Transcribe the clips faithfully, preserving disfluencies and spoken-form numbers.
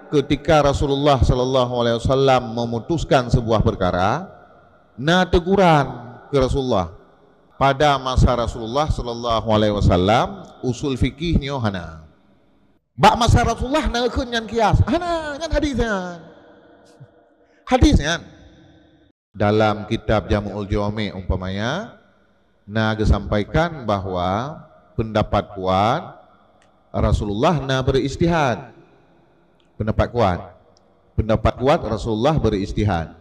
Ketika Rasulullah sallallahu alaihi wasallam memutuskan sebuah perkara, na teguran ke Rasulullah. Pada masa Rasulullah sallallahu alaihi wasallam, usul fikih nyoe hana. Bak masa Rasulullah na kheun nyan kias. Hana, nyan hadis nyan. Hadis nyan. Dalam kitab Jami'ul Jawami' umpamanya, na geusampaikan bahwa pendapat kuat Rasulullah na berijtihad. Pendapat kuat. Pendapat kuat Rasulullah berijtihad.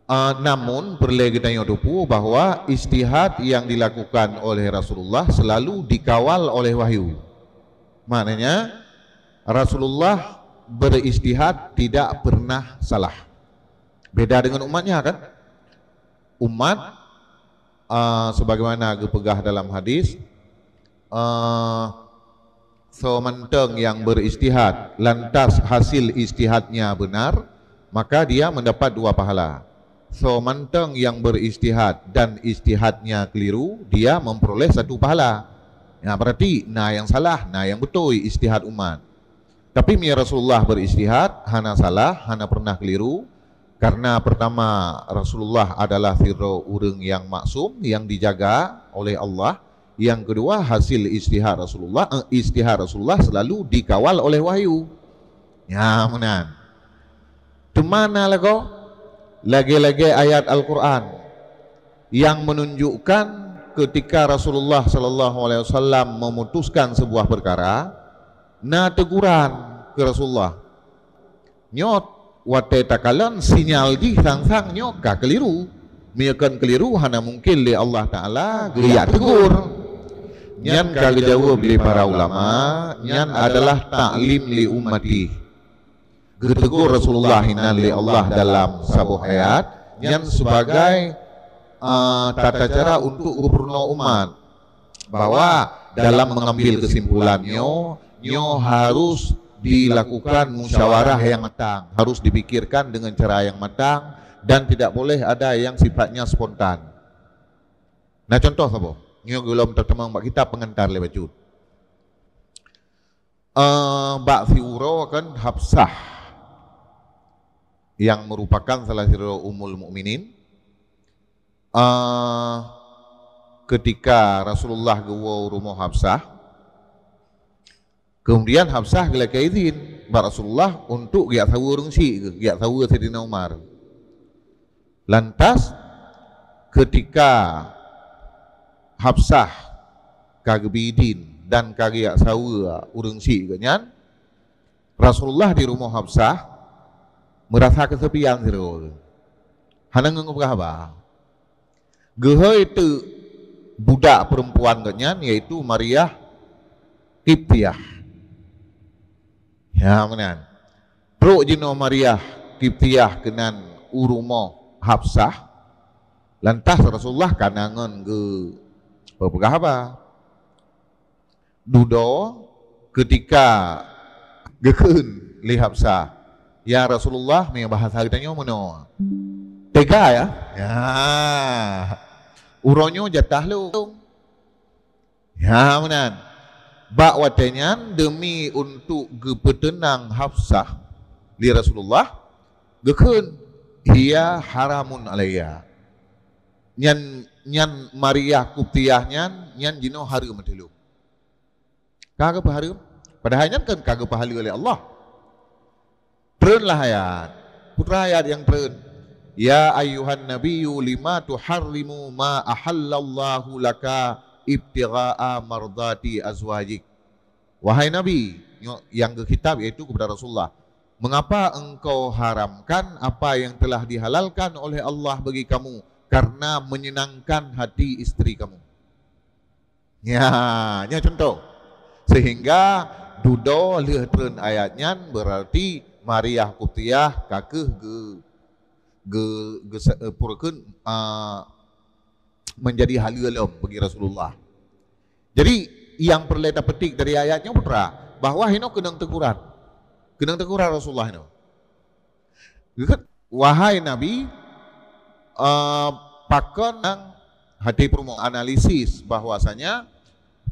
Ah, namun, peureulée geutanyoe teupeue bahwa ijtihad yang dilakukan oleh Rasulullah selalu dikawal oleh wahyu. Maknanya, Rasulullah berijtihad tidak pernah salah. Beda dengan umatnya, kan? Umat, ah, sebagaimana geupeugah dalam hadis, ah, soe mantong nyang berijtihad, lantas hasil ijtihadnya benar, maka dia mendapat dua pahala. Soe mantong nyang berijtihad dan ijtihadnya keliru, dia memperoleh satu pahala. Ya, berarti na nyang salah, na nyang beutôi ijtihad umat. Tapi meunyoe Rasulullah berijtihad, hana salah, hana pernah keliru, karena pertama, Rasulullah adalah sidroe ureuëng nyang maksum, nyang dijaga oleh Allah. Yang kedua, hasil ijtihad Rasulullah, eh, ijtihad Rasulullah selalu dikawal oleh wahyu. Ya, meunan. Teuma na lagoe, lagée-lagée ayat Al-Quran yang menunjukkan ketika Rasulullah sallallahu alaihi wasallam memutuskan sebuah perkara, na teguran ke Rasulullah. Nyoe watée takalon sinyal jih sang-sang nyoe ka keliru. Meunyoe kon keliru, hana mungken lé Allah Taala geujak tegur. Nyan ka geujaweueb lé para ulama, nyan adalah taklim li ummati. Geutegur Rasulullah inan lé Allah dalam saboh ayat, nyan sebagai, ah, tata cara untuk geupeurunoe umat, bahwa dalam mengambil kesimpulan nyoe, nyoe harus dilakukan musyawarah yang matang, harus dipikirkan dengan cara yang matang, dan tidak boleh ada yang sifatnya spontan. Nah, contoh saboh, nyoe gohlom teuteumong bak kitab Pengantar lé bacut. Eh, bak siuroe kan Hafsah, yang merupakan salah sidroe Ummul Mukminin, eh, ketika Rasulullah geuwoe u rumoh Hafsah, kemudian Hafsah geulakée izin bak Rasulullah untuk geujak saweue ureuëng syik, geujak saweue Saidina Umar. Lantas, ketika Hafsah ka geubi idin dan ka geujak saweue ureuëng syik geuh nyan, Rasulullah di rumoh Hafsah meurasa keusepian sidroe. Hana ngon geupeugah haba. Geuhôi teuk budak peurempuan geuh nyan, yaitu Maryah Qibtiyah. Ya, meunan. Trok jinoe Maryah Qibtiyah keunan u rumoh Hafsah, lantas Rasulullah ka na ngon geupeugah haba. Dudoe ketika geukheun lé Hafsah, "Ya Rasulullah," meunyoe bahasa geutanyoe meunoe. Tega, ya? Ya. Uroe nyoe jatah lôn. Ya, meunan. Bak watée nyan, demi untuk geupeuteunang Hafsah lé Rasulullah, geukheun, "Hiya haramun alayya." Nyan, nyan Maryah Qibtiyah nyan, nyan jinoe hareuem ateueh lôn. Ka geupeuhareuem. Padahai nyan kan ka geupeuhaleue lé Allah. Treunlah ayat. Peue treun ayat nyang treun, "Ya ayyuhan nabiyyu lima tuharrimu ma ahallallahu laka ibtigha'a mardati azwajik." Wahai Nabi, nyo-, nyang geukhitab yaitu kepada Rasulullah, "Mengapa engkau haramkan apa yang telah dihalalkan oleh Allah bagi kamu karena menyenangkan hati istri kamu?" Ya, nyan contoh. Sehingga dudoe lheueh treun ayat nyan, berarti Maryah Qibtiyah ka kheueh geu-, geu-, geu-, eh, purkeun, ah, menjadi haleue lom bagi Rasulullah. Jadi, nyang peureulée tapetik dari ayat nyoe peue treun, bahwa hinoe keunong teguran. Keunong teguran Rasulullah hinoe. Geukheun, "Wahai Nabi, eh, pakon nyang hati peurumoh?" Analisis bahwasanya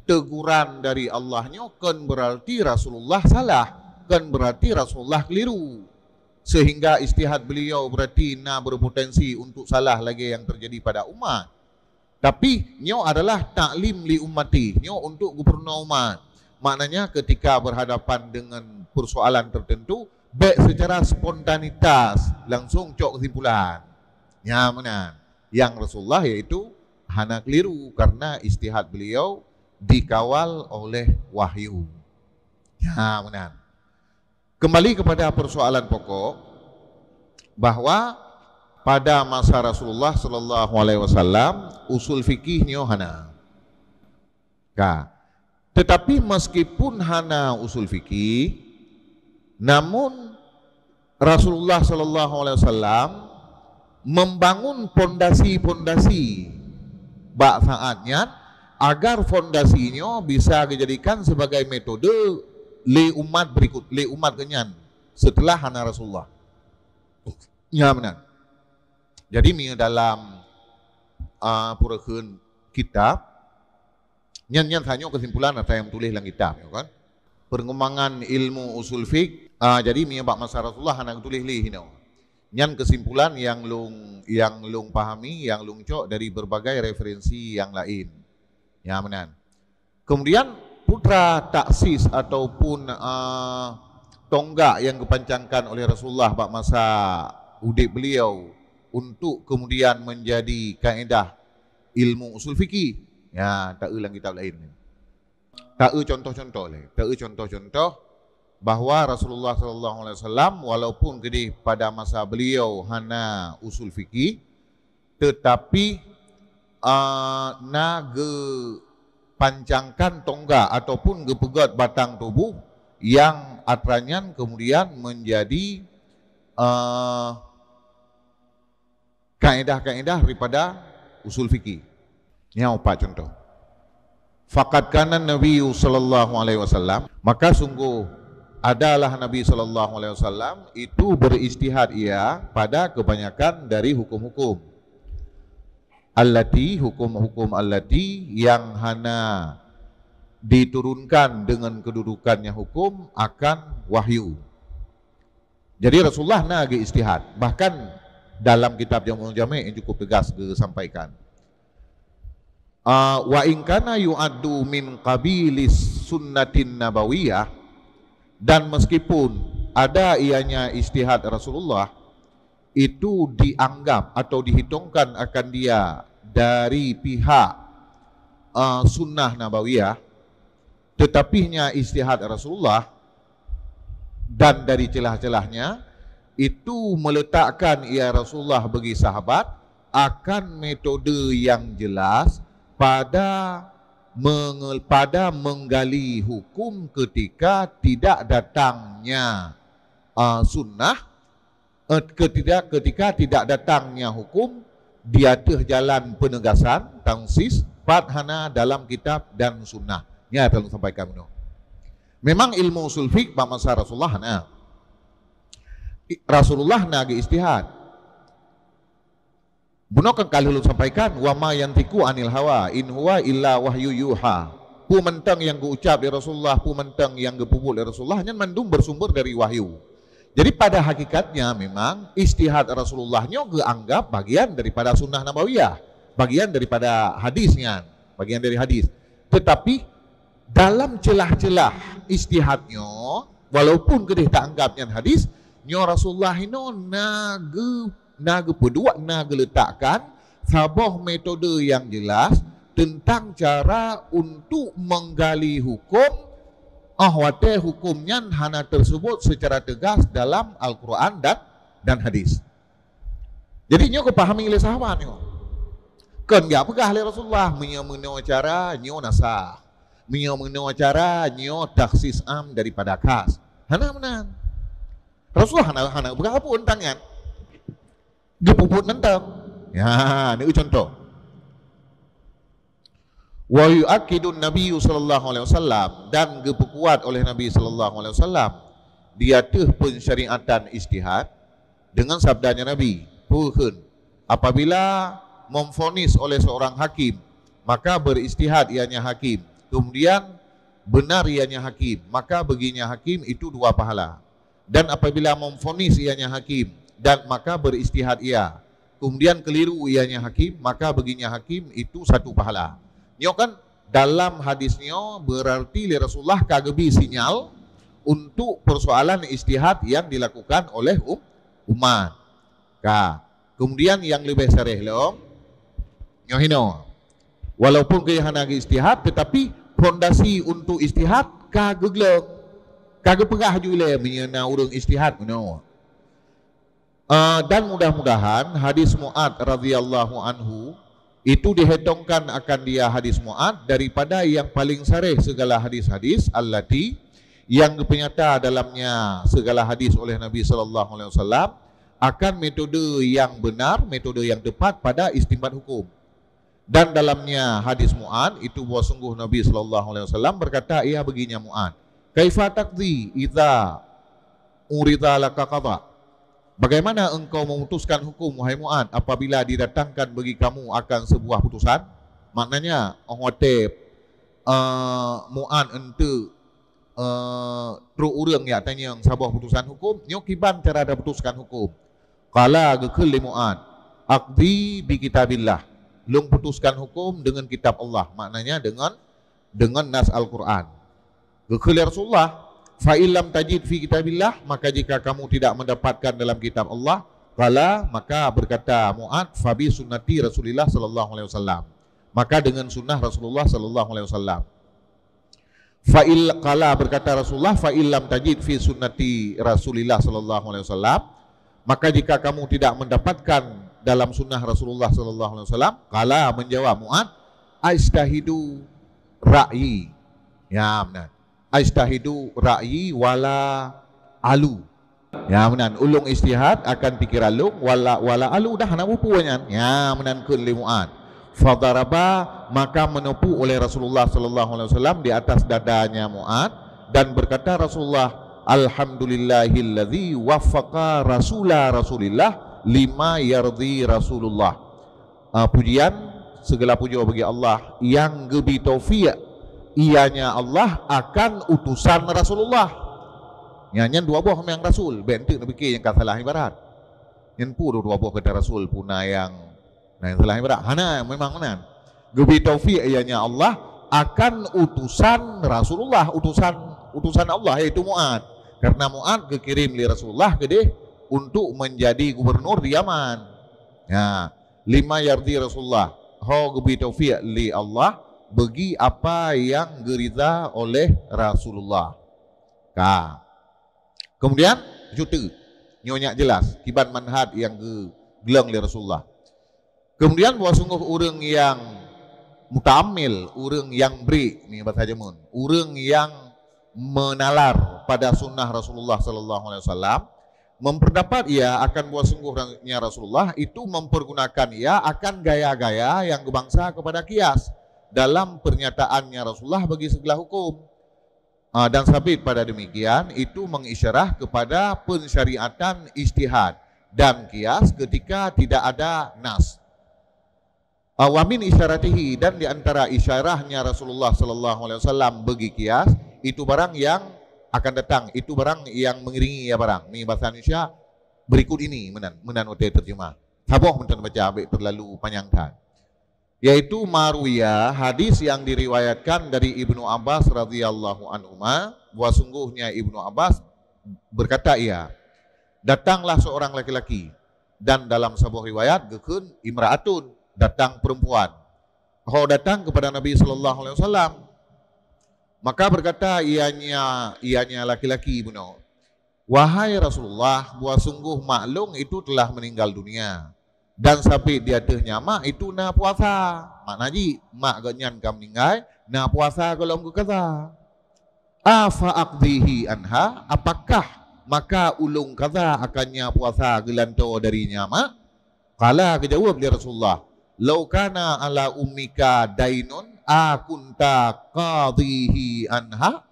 teguran dari Allah nyoe kon berarti Rasulullah salah. Bukan berarti Rasulullah keliru. Sehingga ijtihad beliau berarti na berpotensi untuk salah lagée yang terjadi pada umat. Tapi nyoe adalah taklim li ummati, nyoe untuk gubernur umat. Maknanya ketika berhadapan dengan persoalan tertentu, bèk secara spontanitas langsung cok kesimpulan. Nya meunan. Yang Rasulullah yaitu hana keliru karena ijtihad beliau dikawal oleh wahyu. Nya meunan. Kembali kepada persoalan pokok, bahwa pada masa Rasulullah sallallahu alaihi wasallam usul fikih nyoe hana. Ka. Tetapi meskipun hana usul fikih, namun Rasulullah sallallahu alaihi wasallam membangun pondasi-pondasi bak saat nyan, agar fondasi nyoe bisa dijadikan sebagai metode lé umat berikut, lé umat geuh nyan setelah hana Rasulullah. Nya meunan. Jadi meunyoe dalam, ah, peureukheun kitab, nyan, nyan tanyoe kesimpulan ata nyang tuléh lam kitab, ya kan? Perkembangan ilmu usul fiqh, ah, jadi meunyoe bak masa Rasulullah hana geutuléh lé hinoe. Nyan kesimpulan nyang lôn, nyang lôn pahami, nyang lôn cok dari berbagai referensi nyang laén. Ya meunan. Kemudian putra taksis ataupun, ah, tonggak yang geupancangkan oleh Rasulullah bak masa udép beliau untuk kemudian menjadi kaedah ilmu usul fikih. Ya, taeu lam kitab laén. Taeu contoh-contoh lé. Taeu contoh-contoh bahwa Rasulullah sallallahu alaihi wasallam walaupun keudeh pada masa beliau hana usul fikih, tetapi, ah, na geupancangkan tonggak ataupun geupeugét batang tuboh nyang atra nyan kemudian menjadi, ah, kaedah-kaedah daripada usul fikih. Nyoe empat contoh. Faqad kana Nabi sallallahu alaihi wasallam, maka sungguh adalah Nabi sallallahu alaihi wasallam itu berijtihad ia pada kebanyakan dari hukum-hukum. Allati, hukum-hukum allati yang hana diturunkan dengan kedudukannya hukum akan wahyu. Jadi Rasulullah na geuijtihad. Bahkan dalam kitab Jami'ul Jami' yang cukup tegas geusampaikan. Ah, wa in kana yu'addu min qabilis sunnatin nabawiyah, dan meskipun ada ianya ijtihad Rasulullah, itu dianggap atau dihitungkan akan dia dari pihak, ah, sunnah nabawiyah, tetapi nya ijtihad Rasulullah, dan dari celah-celahnya itu meletakkan ia Rasulullah bagi sahabat akan metode yang jelas pada menge-, pada menggali hukum ketika tidak datangnya, ah, sunnah, eh, ketika, ketika tidak datangnya hukum di ateueh jalan penegasan, tansis, pat hana dalam kitab dan sunnah. Nya nyang lôn sampaikan bunoe. Memang ilmu usul fiqh bak masa Rasulullah na. I-, Rasulullah na geuijtihad. Bunoe kan ka lheueh lôn sampaikan, "Wa ma yantiqu anil hawa, in huwa illa wahyu yuha." Peue mantong nyang geuucap lé Rasulullah, peue mantong nyang geupeubuet lé Rasulullah, nyan mandum bersumber dari wahyu. Jadi pada hakikatnya memang ijtihad Rasulullah nyoe geuanggap bagian daripada sunnah nabawiyah, bagian daripada hadis nyan, bagian dari hadis. Tetapi dalam celah-celah ijtihad nyoe, walaupun keudeh taanggap nyan hadis, nyoe Rasulullah inoe na geu-, na geupeuduek, na geuletakkan saboh metode nyang jelas teuntang cara untuk menggali hukum, óh watée hukum nyan hana teuseubut seucara teugas dalam Al-Quran dan, dan hadis. Jadi nyoe geupahami lé sahabat nyoe. Kon geujak peugah lé Rasulullah, meunyoe meunoe cara nyoe na sah. Meunyoe meunoe cara nyoe takhsis am daripada khas. Hana meunan. Rasulullah hana, hana peugah peue teuntang nyan. Geupeubuet mantong. Ya, nyoe contoh. Wa yu'akkidun Nabiyyu sallallahu alaihi wasallam, dan geupeukuat oleh Nabi sallallahu alaihi wasallam di ateueh pensyariatan ijtihad dengan sabdanya Nabi, peue kheun, apabila memvonis oleh seorang hakim, maka berijtihad ianya hakim, kemudian benar ianya hakim, maka baginya hakim itu dua pahala. Dan apabila memvonis ianya hakim, dan maka berijtihad ia, kemudian keliru ianya hakim, maka baginya hakim itu satu pahala. Nyoe kan dalam hadis nyoe berarti lé Rasulullah ka geubi sinyal untuk persoalan ijtihad yang dilakukan oleh um-, umat. Ka. Kemudian yang lebih sareh lom, nyoe hino. Walaupun geuh hana geuijtihad, tetapi fondasi untuk ijtihad ka geuglong, ka geupeugah ju ilée meunyoe na ureuëng ijtihad meunoe. Eh, dan mudah-mudahan hadis Mu'ad radhiyallahu anhu itu dihetongkan akan dia hadis Mu'ad daripada yang paling sareh segala hadis-hadis allati yang geupenyata dalamnya segala hadis oleh Nabi sallallahu alaihi wasallam akan metode yang benar, metode yang tepat pada istinbat hukum. Dan dalamnya hadis Mu'ad itu bahwa sungguh Nabi sallallahu alaihi wasallam berkata, ia baginya Mu'ad, "Kaifa taqdi idza urida laka qada?" Bagaimana engkau memutuskan hukum, wahai Mu'ad, apabila didatangkan bagi kamu akan sebuah putusan? Maknanya, oh watée, eh, Mu'ad enteuk, eh, trok ureuëng jak tanyong saboh putusan hukum, nyoe kiban cara taputuskan hukum. Qala, geukheun lé Mu'ad, "Aqdi bi kitabillah." Lôn putuskan hukum dengan kitab Allah, maknanya dengan, dengan nas Al-Quran. Geukheun lé Rasulullah, "Fa illam tajid fi kitabillah," maka jika kamu tidak mendapatkan dalam kitab Allah, qala, maka berkata Mu'ad, "Fa bi sunnati Rasulillah sallallahu alaihi wasallam." Maka dengan sunnah Rasulullah sallallahu alaihi wasallam. Fa il-, qala, berkata Rasulullah, "Fa illam tajid fi sunnati Rasulillah sallallahu alaihi wasallam," maka jika kamu tidak mendapatkan dalam sunnah Rasulullah sallallahu alaihi wasallam, qala, menjawab Mu'ad, "Aistahidu ra'yi." Ya, meunan. "Aistahidu ra'yi wala alu." Ya, meunan. Ulôn ijtihad akan pikiran lôn, wala, wala alu, dah hana bupu nyan. Ya, meunan kheun lé Mu'ad. Fadaraba, maka menepuk oleh Rasulullah sallallahu alaihi wasallam di atas dadanya Mu'ad, dan berkata Rasulullah, "Alhamdulillahilladzi waffaqa rasula Rasulillah lima yardi Rasulullah." Ah, pujian, segala puja bagi Allah yang geubri taufik, ianya Allah akan utusan Rasulullah. Nyan, nyan dua boh memang rasul, bék enteuk neupike nyang ka salah ibarat. Nyan peue dua boh kata rasul, peue na nyang, na nyang salah ibarat. Hana, memang meunan. Geubri taufik ianya Allah akan utusan Rasulullah, utusan, utusan Allah, yaitu Mu'ad. Karena Mu'ad geukirém lé Rasulullah keudeh untuk menjadi gubernur di Yaman. Ya, lima yardi Rasulullah, ho geubri taufik lé Allah bagi apa yang geurida oleh Rasulullah. Ka. Kemudian, jute. Nyoe nyak jelas, kiban manhaj nyang geuglong lé Rasulullah. Kemudian, bahwa sungguh ureuëng nyang mutaammil, ureuëng nyang bri, ni bahasa jameun, ureuëng nyang menalar pada sunnah Rasulullah sallallahu alaihi wasallam, memperdapat ia akan bahwa sungguhnya Rasulullah itu mempergunakan ia akan gaya-gaya yang berbangsa kepada kias dalam pernyataannya Rasulullah bagi segala hukum. Ah, dan sabit pada demikian, itu mengisyarah kepada pensyariatan ijtihad dan kias ketika tidak ada nas. Ah, wa min isyaratihi, dan di antara isyarahnya Rasulullah sallallahu alaihi wasallam bagi kias, itu barang yang akan datang, itu barang yang mengiringi ia barang. Ni bahasa Indonesia berikut ini, meunan, meunan watée terjemah. Saboh meunan baca, bék terlalu panjang that. Yaitu ma ruwiya, hadis yang diriwayatkan dari Ibnu Abbas radhiyallahu anhuma, bahwa sungguhnya Ibnu Abbas berkata ia, "Datanglah seorang laki-laki," dan dalam saboh riwayat geukheun imra'atun, datang perempuan. Ho datang kepada Nabi sallallahu alaihi wasallam. Maka berkata ianya, ianya laki-laki bunoe, "Wahai Rasulullah, bahwa sungguh mak lôn itu telah meninggal dunia, dan sabit di ateueh nyan mak itu na puasa." Makna jih, mak geuhnyan ka meuninggai, na puasa gohlom geukaza. "Afa aqdihi anha, apakah maka ulôn kaza akan nya puasa geulantoe dari nya mak?" Qala, geujaweueb lé Rasulullah, "Lau kana ala ummika dainun, a kunta qadihi anha?"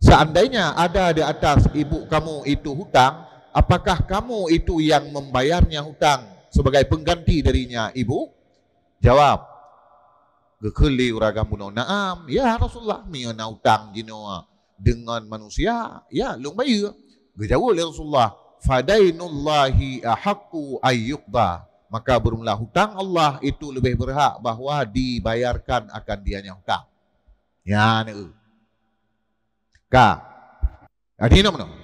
Seandainya ada di atas ibu kamu itu hutang, apakah kamu itu yang membayarnya hutang sebagai pengganti darinya ibu? Jawab, Geukheun lé ureueng agam bunoe, "Na'am, ya Rasulullah, meunyoe na utang jinoe deungon manusia, ya, lôn bayeue." Geujaweueb lé Rasulullah, "Fadainullahi ahaqqu ayyuqda." Maka beureulah hutang Allah itu leubeh beurhak bahwa dibayarkan akan dia nyang hutang. Nyan, eu. Ka. Jadi, nyoe meunoe.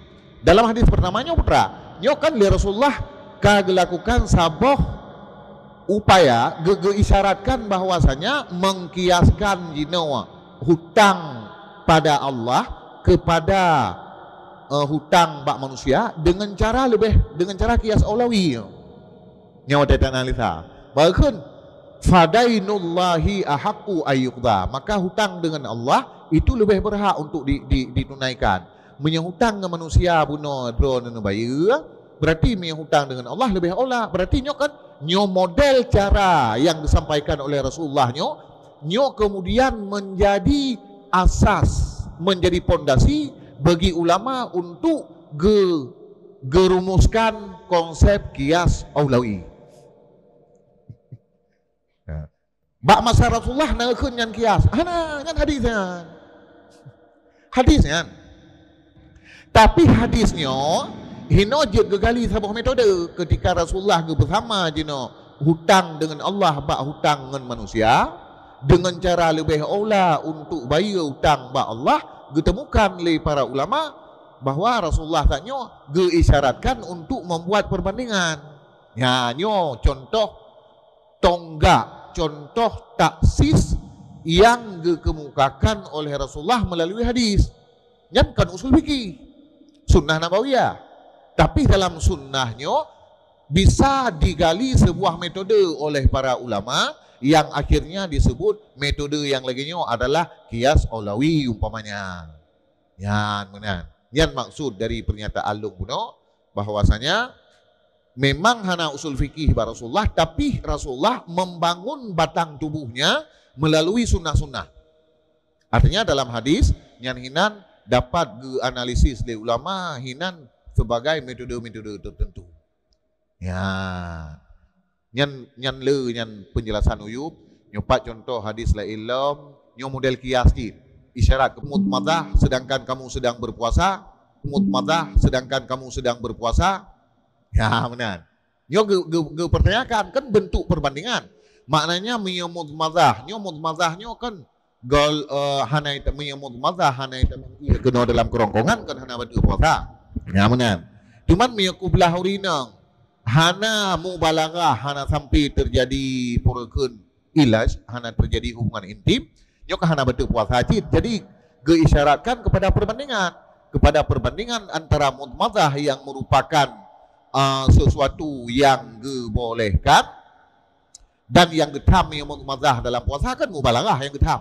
Dalam hadis pertama nyoe, putra, nyoe kan lé Rasulullah ka geulakukan saboh upaya, ge-, geuisyaratkan bahwasanya mengkiaskan jinoe hutang pada Allah kepada, eh, hutang bak manusia dengan cara lebih, dengan cara kias aulawi. Nyoe watèe teuanalisa. Bahkan, "Fadainullahi ahaqqu ayyuqda." Maka hutang dengan Allah itu lebih berhak untuk di, di, ditunaikan. Meunyoe hutang ngon manusia bunoe droeneuh neubayeue, berarti meunyoe hutang dengan Allah lebih aula. Berarti nyoe kan, nyoe model cara yang disampaikan oleh Rasulullah nyoe, nyoe kemudian menjadi asas, menjadi pondasi bagi ulama untuk ge-, gerumuskan konsep kias aulawi. Ya. Bak masa Rasulullah na geukheun nyan kias. Hana, nyan hadis nyan. Hadis nyan. Tapi hadis nyoe hinoe jeuet geugali saboh metode ketika Rasulullah geubeusama jinoe hutang dengan Allah bak hutang ngon manusia, dengan cara leubeh aula untuk bayeue utang bak Allah, geutemukan lé para ulama bahwa Rasulullah tanyoe geuisyaratkan untuk membuat perbandingan. Nyan nyoe contoh tonggak, contoh taksis yang geukemukakan oleh Rasulullah melalui hadis. Nyan kon usul fikih, sunnah nabawiyah. Tapi dalam sunnah nyoe bisa digali sebuah metode oleh para ulama yang akhirnya disebut metode yang lagèe nyoe adalah kias aulawi umpamanya. Nyan meunan. Nyan maksud dari pernyataan lôn bunoe, bahwasanya memang hana usul fikih bak Rasulullah, tapi Rasulullah membangun batang tubuhnya melalui sunnah-sunnah. Artinya dalam hadis nyan hinan dapat geuanalisis lé ulama hinan sebagai metode-metode tertentu. Ya. Nyan, nyan le nyan penjelasan Uyub, nyoe pat contoh hadis laén lom, nyoe model kias cit. Isyarat keu mudmadah sedangkan kamu sedang berpuasa, mudmadah sedangkan kamu sedang berpuasa. Ya, meunan. Nyoe geu-, geu-, geupertanyakan, kan bentuk perbandingan. Maknanya meunyoe mudmadah, nyoe mudmadah nyoe kan gol, eh, hana ita-, meunyoe mudmadah hana ita-, keunoe dalam kerongkongan kan hana bateue puasa. Ya, meunan. Cuman meunyoe kublah ureueng inong, hana mubalaghah, hana sampai terjadi peureukheun ilaj, hana terjadi hubungan intim, nyoe ka hana bateue puasa cit. Jadi, geuisyaratkan kepada perbandingan, kepada perbandingan antara mudmadah yang merupakan, ah, sesuatu yang geubolehkan dan yang geutham nyang mudmadah dalam puasa kan mubalaghah nyang geutham.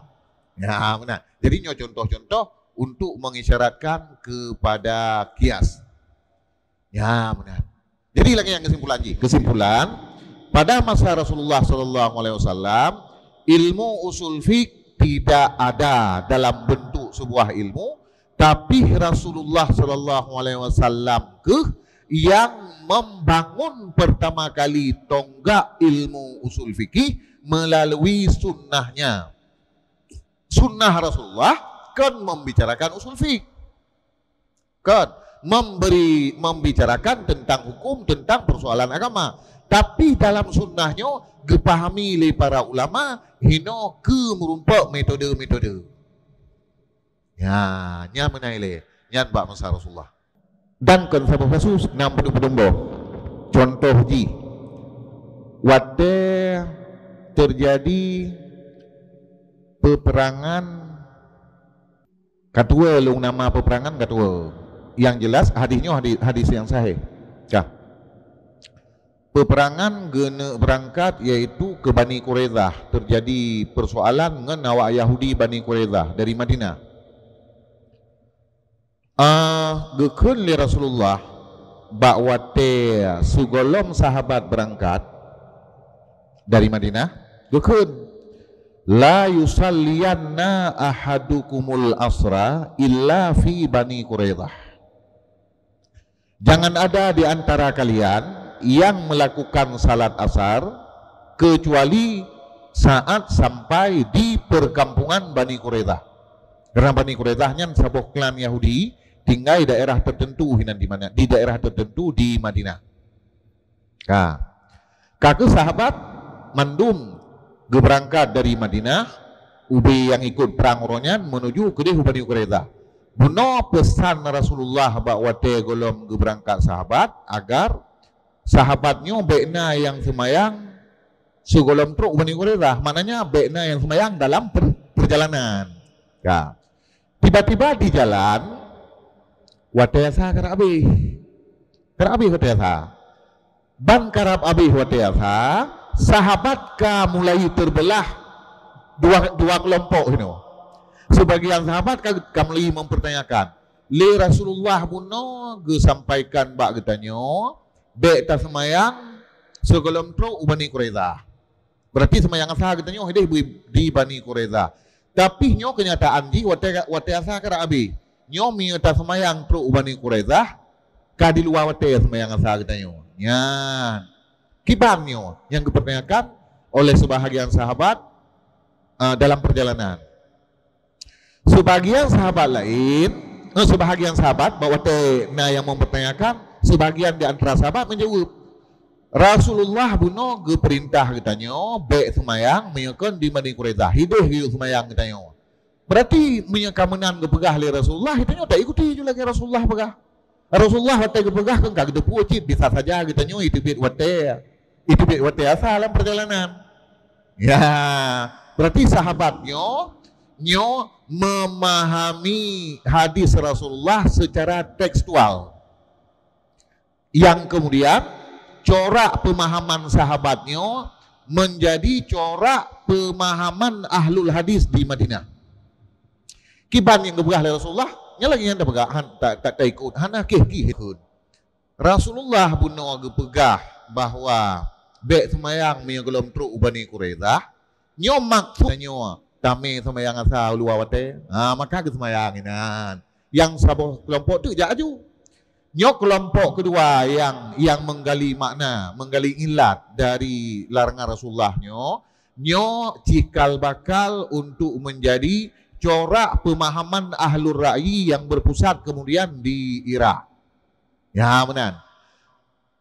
Ya, meunan. Jadi, nyoe contoh-contoh untuk mengisyaratkan kepada kias. Ya, meunan. Jadi lagèe nyan kesimpulan jih. Kesimpulan, pada masa Rasulullah sallallahu alaihi wasallam, ilmu usul fiqh tidak ada dalam bentuk sebuah ilmu, tapi Rasulullah sallallahu alaihi wasallam keuh yang membangun pertama kali tonggak ilmu usul fikih melalui sunnahnya. Sunnah Rasulullah kan membicarakan usul fiqh. Kan memberi, membicarakan tentang hukum, tentang persoalan agama. Tapi dalam sunnah nyoe geupahami lé para ulama hinoe keu meurumpok metode-metode. Ya, nyan meunan ilèe. Nyan bak masa Rasulullah. Dan kon saboh kasus, nam peuduek-peuduek boh. Contoh jih, watèe terjadi peperangan Ka tuwoe lôn nama peperangan ka tuwoe. Yang jelas hadis nyoe hadis, hadis yang sahih. Ka. Peperangan geuneuk beurangkat yaitu keu Bani Quraidah, terjadi persoalan ngon awak Yahudi Bani Quraidah dari Madinah. Ah, geukheun lé Rasulullah bak watèe sigohlom sahabat beurangkat dari Madinah, geukheun, "La yusalliyanna ahadukumul asra illa fi Bani Quraidah." Jangan ada di antara kalian yang melakukan salat asar kecuali saat sampai di perkampungan Bani Quraidah. Karena Bani Quraidah nyan saboh klan Yahudi tinggai daerah tertentu hinan di mana, di daerah tertentu di Madinah. Ka. Ka keuh sahabat mandum geubeurangkat dari Madinah, ubé nyang ikot prang uroe nyan menuju keudeh u Bani Quraidah. Bunoe peusan Rasulullah bak watée gohlom geubeurangkat sahabat agar sahabat nyoe bék na nyang seumayang sigohlom trok u Bani Quraidah, maknanya bék na nyang seumayang dalam per-, perjalanan. Ka. Tiba-tiba di jalan, watée asa karab abéh. Karab abéh watée asa. Ban karab abéh watée asa, sahabat ka mulai teubeulah dua, dua keulompok hinoe. Seubagian sahabat ka, ka mulai mempertanyakan, "Lé Rasulullah bunoe geusampaikan bak geutanyoe, bék taseumayang sigohlom trok u Bani Quraidah." Berarti seumayang asa geutanyoe hideh bui di Bani Quraidah. Tapi nyoe keunyataan jih watée, watée asa karab abéh. Nyoe meunyoe taseumayang trok u Bani Quraidah, ka di luwa watée seumayang asa geutanyoe. Nyan. Kiban nyoe nyang geupertanyakan oleh sebahagian sahabat, ah, dalam perjalanan. Seubagian sahabat laén, eh, seubahagian sahabat bak watée na nyang mempertanyakan, seubagian di antara sahabat menjawab, "Rasulullah bunoe geupeurintah geutanyoe bék seumayang meunyoe kon di Bani Quraidah, hideh geuyue seumayang geutanyoe." Berarti meunyoe ka meunan geupeugah lé Rasulullah, geutanyoe taikuti ju lagée Rasulullah peugah. Rasulullah watée geupeugah kan ka geuteupeue cit bisa saja geutanyoe iteubiet watée, iteubiet watée asa lam perjalanan. Ya, berarti sahabat nyoe, nyoe memahami hadis Rasulullah secara tekstual. Yang kemudian corak pemahaman sahabat nyoe menjadi corak pemahaman ahlul hadis di Madinah. Kiban nyang geupeugah lé Rasulullah, nyan lagée nyan tapeugah, han, ta, ta, taikot, hana kéh-kéh ikot. Rasulullah bunoe geupeugah bahwa bék seumayang meunyoe gohlom trok u Bani Quraidah, nyoe maksud nyoe tamé seumayang asa u luwa watée. Ha, maka geuseumayang inan. Nyang saboh keulompok teuk jak aju. Nyoe keulompok keudua nyang, nyang menggali makna, menggali ilat dari larangan Rasulullah nyoe, nyoe cikal bakal untuk menjadi corak pemahaman ahlul ra'yi yang berpusat kemudian di Irak. Ya, meunan.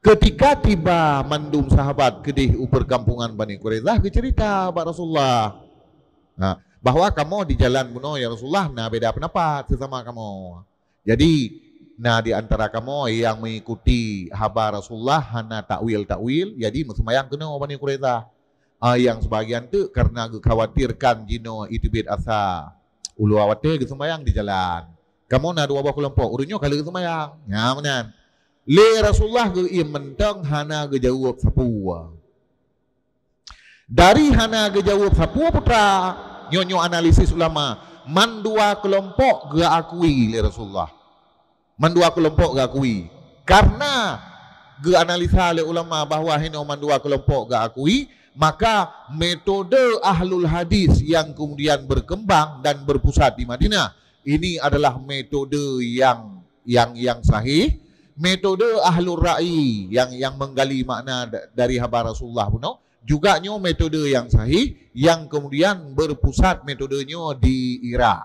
Ketika tiba mandum sahabat keudeh u perkampungan Bani Quraidah, geucerita bak Rasulullah. Nah, bahwa kamoe di jalan bunoe, ya Rasulullah, na beda pendapat sesama kamoe. Jadi, na di antara kamoe nyang mengikuti haba Rasulullah hana takwil-takwil, jadi meuseumayang keunoe Bani Quraidah. Ah, nyang seubagian teuk karena geukhawatirkan jinoe iteubiet asa u luwa watée geuseumayang di jalan. Kamoe na dua boh keulompok, ureuëng nyoe ka lheueh geuseumayang. Nya meunan. Lé Rasulullah geuiem mantong hana geujaweueb sapeue. Dari hana geujaweueb sapeue putra, nyoe-nyoe analisis ulama, mandua keulompok geuakui lé Rasulullah. Mandua keulompok geuakui. Karena geuanalisa lé ulama bahwa hinoe mandua keulompok geuakui, maka metode ahlul hadis yang kemudian berkembang dan berpusat di Madinah, ini adalah metode yang, yang, yang sahih. Metode ahlul ra'yi yang, yang menggali makna da-, dari haba Rasulullah bunoe, juga nyoe metode yang sahih yang kemudian berpusat metode nyoe di Irak.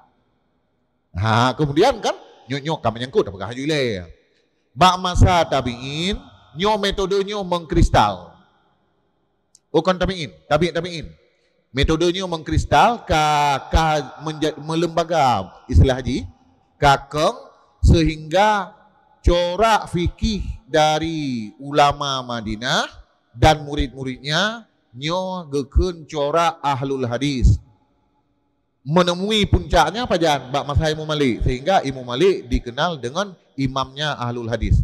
Ha, kemudian kan, nyoe-nyoe ka menyangkut apa haju ilée. Bak masa tabi'in, nyoe metode nyoe mengkristal. Oh, kon tabi'in, tabi'-tabi'in. Metode nyoe mengkristal ka, ka menja-, melembaga istilah ji, ka kong sehingga corak fikih dari ulama Madinah dan murid-muridnya nyoe geukheun corak ahlul hadis. Menemui puncaknya pajan bak masa Imam Malik, sehingga Imam Malik dikenal dengan imamnya ahlul hadis.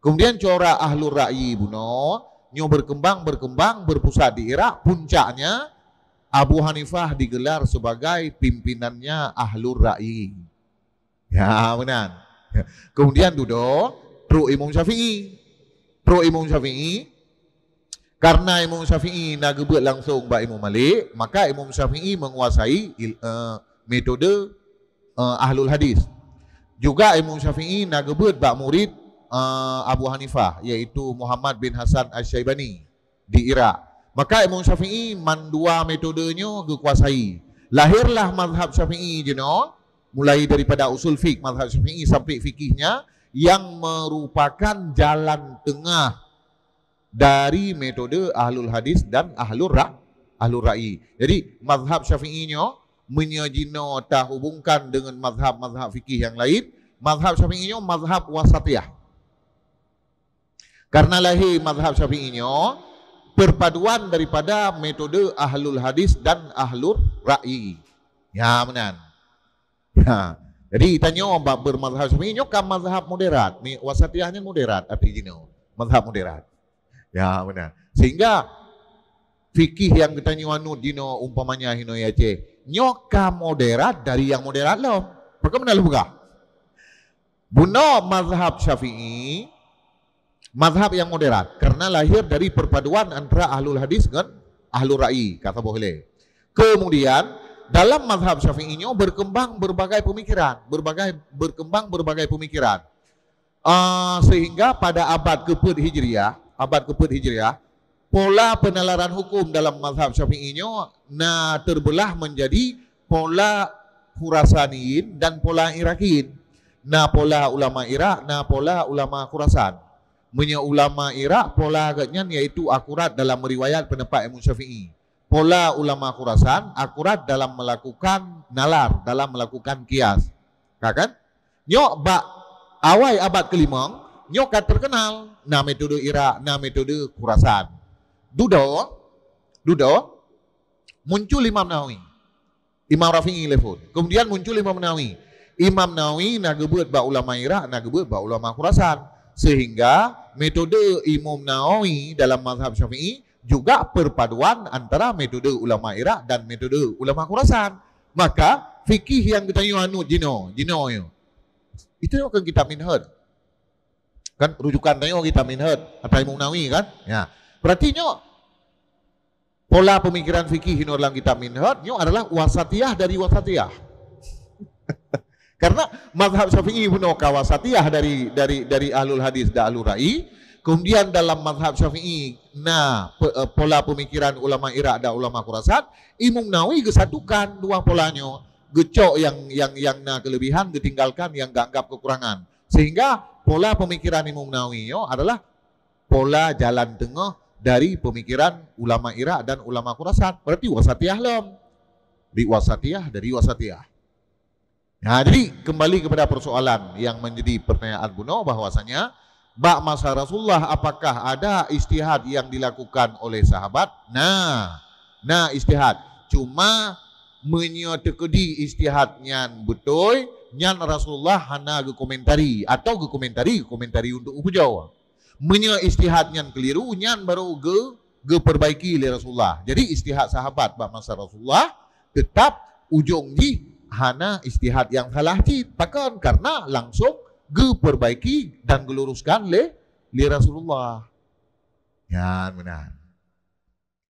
Kemudian corak ahlul ra'yi bunoe nyoe berkembang, berkembang, berpusat di Irak, puncaknya Abu Hanifah digelar sebagai pimpinannya ahlul ra'yi. Ya, meunan. Kemudian dudoe trok Imam Syafi'i. Trok Imam Syafi'i, karena Imam Syafi'i na geubeuet langsung bak Imam Malik, maka Imam Syafi'i menguasai il-, eh, metode, eh, ahlul hadis. Juga Imam Syafi'i na geubeuet bak murid, eh, Abu Hanifah, yaitu Muhammad bin Hasan Asy-Syaibani di Irak. Maka Imam Syafi'i mandua metode nyoe geukuasai. Lahirlah mazhab Syafi'i jinoe, mulai daripada usul fiqh mazhab Syafi'i sampai fikihnya, yang merupakan jalan tengah dari metode ahlul hadis dan ahlur ra-, ahlur ra'yi. Jadi, mazhab Syafi'i nyoe, meunyoe jinoe tahubungkan dengan mazhab-mazhab fikih yang lain, mazhab Syafi'i nyoe mazhab wasatiyah. Karena lahir mazhab Syafi'i nyoe perpaduan daripada metode ahlul hadis dan ahlur ra'yi. Ya, meunan. Ha. Jadi, tanyoe bak bermazhab Syafi'i nyoe kan mazhab moderat. Mi-, wasatiyah nyoe moderat arti jinoe. Mazhab moderat. Ya, meunan. Sehingga fikih yang geutanyoe anut jinoe umpamanya hinoe Aceh, nyoe ka moderat dari yang moderat lom. Pakon meunan lôn peugah? Bunoe mazhab Syafi'i, mazhab yang moderat, karena lahir dari perpaduan antara ahlul hadis ngon ahlul ra'yi, ka saboh lé. Kemudian, dalam mazhab Syafi'i nyoe berkembang berbagai pemikiran, berbagai, berkembang berbagai pemikiran. Ah, sehingga pada abad keempat Hijriah, abad keempat Hijriah, pola penalaran hukum dalam mazhab Syafi'i nyoe na terbelah menjadi pola Khurasaniyin dan pola Irakiyin. Na pola ulama Irak, na pola ulama Khurasan. Meunyoe ulama Irak, pola geuhnyan yaitu akurat dalam riwayat pendapat Imam Syafi'i. Pola ulama Khurasan akurat dalam melakukan nalar, dalam melakukan kias. Ka kan? Nyoe bak awai abad kelimong, nyoe ka terkenal. Na metode Irak, na metode Khurasan. Dudoe, dudoe, muncul Imam Nawawi. Imam Rafi'i lé phon. Kemudian muncul Imam Nawawi. Imam Nawawi na geubeuet bak ulama Irak, na geubeuet bak ulama Khurasan. Sehingga metode Imam Nawawi dalam mazhab Syafi'i juga perpaduan antara metode ulama Irak dan metode ulama Khurasan. Maka, fikih yang geutanyoe anut jinoe, jinoe nyoe, itu nyoe kan kitab Minhaj. Kan rujukan tanyoe kitab Minhaj, ata Imam Nawawi kan? Ya. Berarti nyoe pola pemikiran fikih nyoe dalam kitab Minhaj, nyoe adalah wasatiyah dari wasatiyah. Karena mazhab Syafi'i bunoe ka wasatiyah dari, dari, dari ahlul hadis dan ahlul ra'yi. Kemudian dalam mazhab Syafi'i na pe-, eh, pola pemikiran ulama Irak dan ulama Khurasan, Imam Nawawi geusatukan dua pola nyoe, geucok yang, yang, yang na kelebihan, geutinggalkan yang geuanggap kekurangan. Sehingga pola pemikiran Imam Nawawi nyoe adalah pola jalan tengah dari pemikiran ulama Irak dan ulama Khurasan. Berarti wasatiyah lom. Di wasatiyah, dari wasatiyah. Nah, jadi kembali kepada persoalan yang menjadi pertanyaan bunoe bahwasanya bak masa Rasulullah apakah ada ijtihad yang dilakukan oleh sahabat? Nah, na ijtihad. Cuma meunyoe teukeudi ijtihad nyan beutôi, nyan Rasulullah hana geukomentari atau geukomentari, geukomentari untuk geupujoe. Meunyoe ijtihad nyan keliru, nyan baru geu-, geuperbaiki lé Rasulullah. Jadi ijtihad sahabat bak masa Rasulullah tetap ujong jih hana ijtihad yang salah cit. Pakon? Karena langsung geuperbaiki dan geuluruskan lé, lé Rasulullah. Nyan meunan.